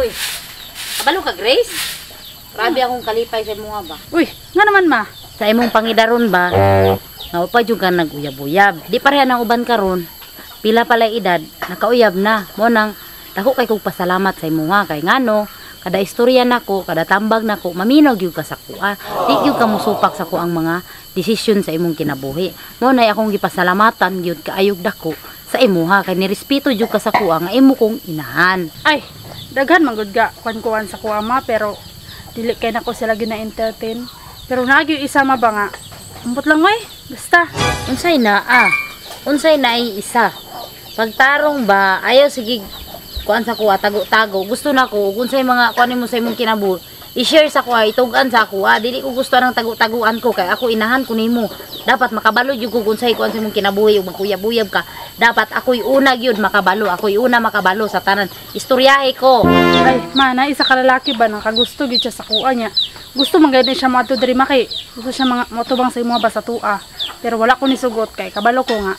Uy, kabalo ka, Grace? Grabe akong kalipay sa imuha ba? Uy, nga naman ma. Sa imong pangidaron ba? Nga pa jud ka nag-uyab-uyab. Di pareha ng uban karon. Pila pala edad, nakauyab na. Mo nang dako kay kog pasalamat sa imuha kay ngano kada istorya nako, kada tambag nako, maminaw gyud ka sa kuha. Di gyud ka musupak sa kuang mga desisyon sa imong kinabuhi. Mo nay akong gipasalamatan gyud kaayog dako sa imuha kay nirespeto gyud ka sa kuha nga imo kong inahan. Ay, daghan man gud ga kuan-kuan sa kuha ma, pero dili kay nako sila gina-entertain. Pero naagyo isa ma ba nga. Ambot lang oy, basta. Unsay na ah? Unsay na ay isa? Pagtarong ba ayaw sige kuan sa kuha tago-tago. Gusto na ko ug unsay mga kuan nimo sa imong kinabuhi, i-share sa kuha, itugan sa kuha. Dili ko gusto nang tago-taguan ko kay ako inahan ko nimo. Dapat makabalo jud ko unsay kuan sa imong kinabuhi ug magkuyab-uyab ka. Dapat ako'y una gyud makabalo, ako'y una makabalo sa tanan. Istoryahe ko. Ay, ma, na isa ka lalaki ba nakagusto gyud siya sa kuha niya. Gusto man gayud siya moadto diri ma kay gusto siya mga motubang sa imo ba sa tua. Pero wala ko nisugot kay kabalo ko nga.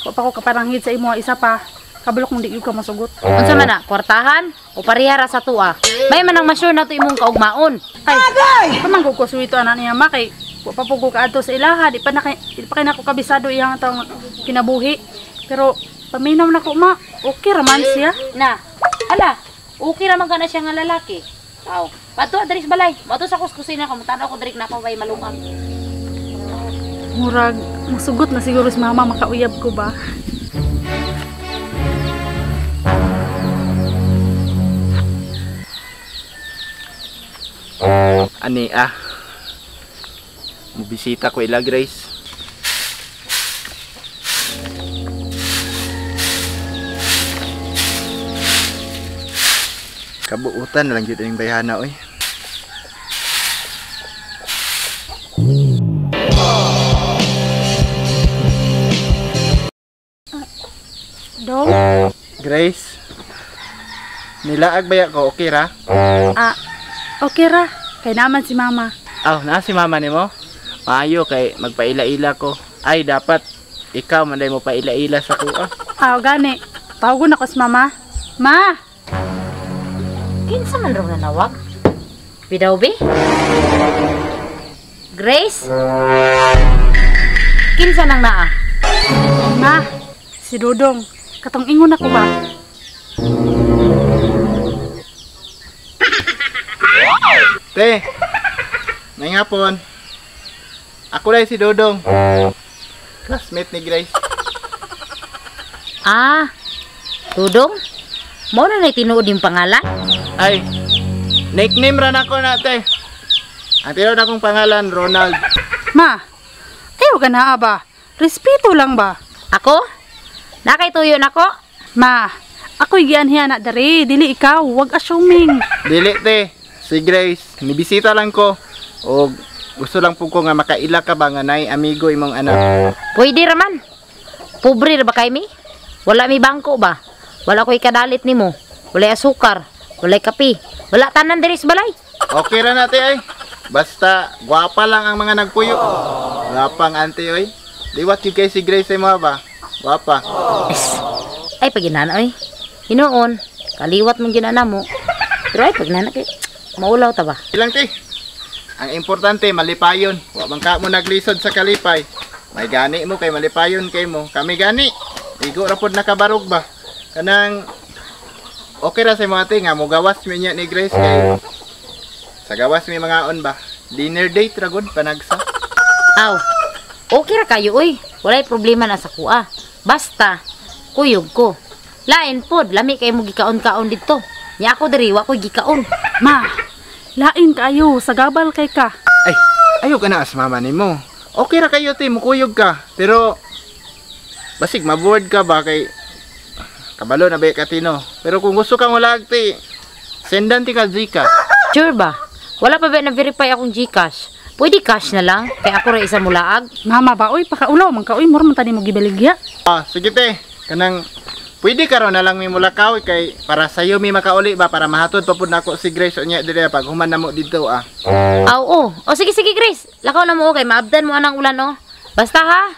Wa pa ko kaparanghid sa imo isa pa. Kabalo kung di gyud ka masugot. Unsa man na, kwartahan o pareha ra sa tua? May man ang ma-sure nato imong kaugmaon. Ay, pamanggod ko suwito ana niya ma kay wa pa po ko kaadto sa ilaha, di pa na kay di pa kay nako kabisado iyang taong kinabuhi. Pero paminaw na ko ma, okay ra man siya. Na, hala, okay ra man ka na siya nga lalaki. Aw, padto diri sa balay. Moadto sa kusina ko, mutanaw ko diri na ako bay malungag. Murag musugot na siguro si mama makauyab ko ba. Ani ah. Mubisita ko ila Grace. Kabuutan na lang jud ning bayhana oy. Dong? Grace. Nilaag baya ko, okay ra? Ah, okay ra. Kay naman si mama. Aw, naa si mama nimo? Maayo kay magpaila-ila ko. Ay, dapat ikaw man day mo paila-ila sa kuha. Aw, gani. Tawagon ako si mama. Ma! Kinsa man raw nanawag? Bidaw be? Grace? Kinsa nang naa? Ma, si Dudong. Katong ingon ako ba? Te, may ngapon. Ako lang si Dudong. Classmate ni Grace. Ah, Dudong? Mao na tinuod yung pangalan? Ay, nickname ra nako na, te. Ang tinuod akong pangalan, Ronald. Ma, ayaw ka na ba? Respeto lang ba? Ako? Nakaituyo nako? Ma, ako'y gianhiya na dere. Dili ikaw, wag assuming. Dili, te. Si Grace, nibisita lang ko. O gusto lang po ko nga makaila ka ba nga nay amigo imong anak. Pwede raman. Pobre ra ba kay mi? Wala mi bangko ba? Wala ko'y kadalit nimo. Walay asukar, walay kape. Wala tanan diri sa balay. Okay ra na, te ay. Basta gwapa lang ang mga nagpuyo. Gwapa ang ante oy. Liwat gyud kay si Grace ay mga ba? Gwapa. Ay paginana oy. Hinuon, kaliwat man gyud ana mo. Pero ay paginana kay maulaw ta ba? Ilang te. Ang importante malipayon. Wa man ka mo naglisod sa kalipay. May gani mo kay malipayon kay mo. Kami gani. Igo ra pod nakabarog ba. Kanang okay ra sa mga te nga mogawas mi niya ni Grace kay sa gawas mi mga on ba. Dinner date ra gud panagsa. Aw. Okay ra kayo oy. Walay problema na sa kuha. Basta kuyog ko. Lain pod lami kay mo gikaon-kaon didto. Nya ako diri wa koy gikaon. Ma, lain kayo, sagabal kay ka. Ay, ayaw ka na as mama nimo. Okay ra kayo te, mukuyog ka. Pero basig maboard ka ba kay kabalo na ba ka tino. Pero kung gusto kang ulag te, sendan ti ka GCash. Sure ba? Wala pa ba na verify akong GCash? Pwede cash na lang kay ako ra isa mulaag. Mama ba oy, pakaulaw man ka oy, mura man tani mo gibaligya. Ah, sige te, kanang pwede karon na lang mi mulakaw kay para sayo mi makauli ba para mahatod pa pud nako si Grace unya diri pag human na mo didto ah. Aw oh. O sige sige Grace, lakaw na mo kay maabdan mo anang ulan oh. Basta ha,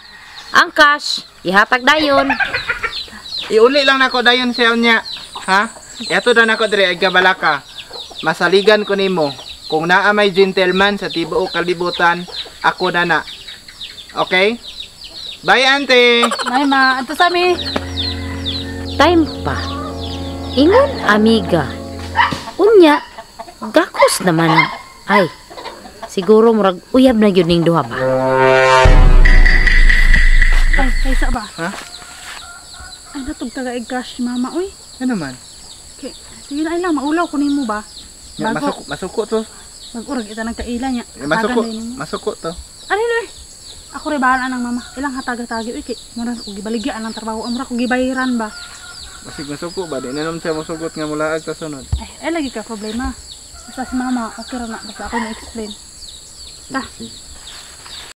ang cash ihatag dayon. Iuli lang nako dayon siya unya, ha? Eto na nako diri ay kabalaka. Masaligan ko nimo. Kung naa may gentleman sa tibuok kalibutan, ako na na. Okay? Bye, ante. May ma, adto sa mi. Time pa. Ingon amiga. Unya, gakos naman. Ay, siguro murag uyab na gyud ning duha ba. Ay, kaysa ba? Ha? Ay, natug taga cash mama oy. Ano man? Kay, sige na ay lang maulaw ko nimo ba? Ya, Bago, masuko, masuko to. mag-urag ita nagkaila niya. Ya, masuko, Hatagan na nimo. masuko to. Ano oy? Ako rin bahala ng mama. Ilang hatag-hatagi oy kay mura ko gibaligya ang trabaho, mura ko gibayaran ba. Basig masuko ba? Di na naman siya musugot nga mulaag sa sunod. Ay, ay lagi ka problema. Basta si mama, okay ra na. Basta ako na-explain. Ta. Sige.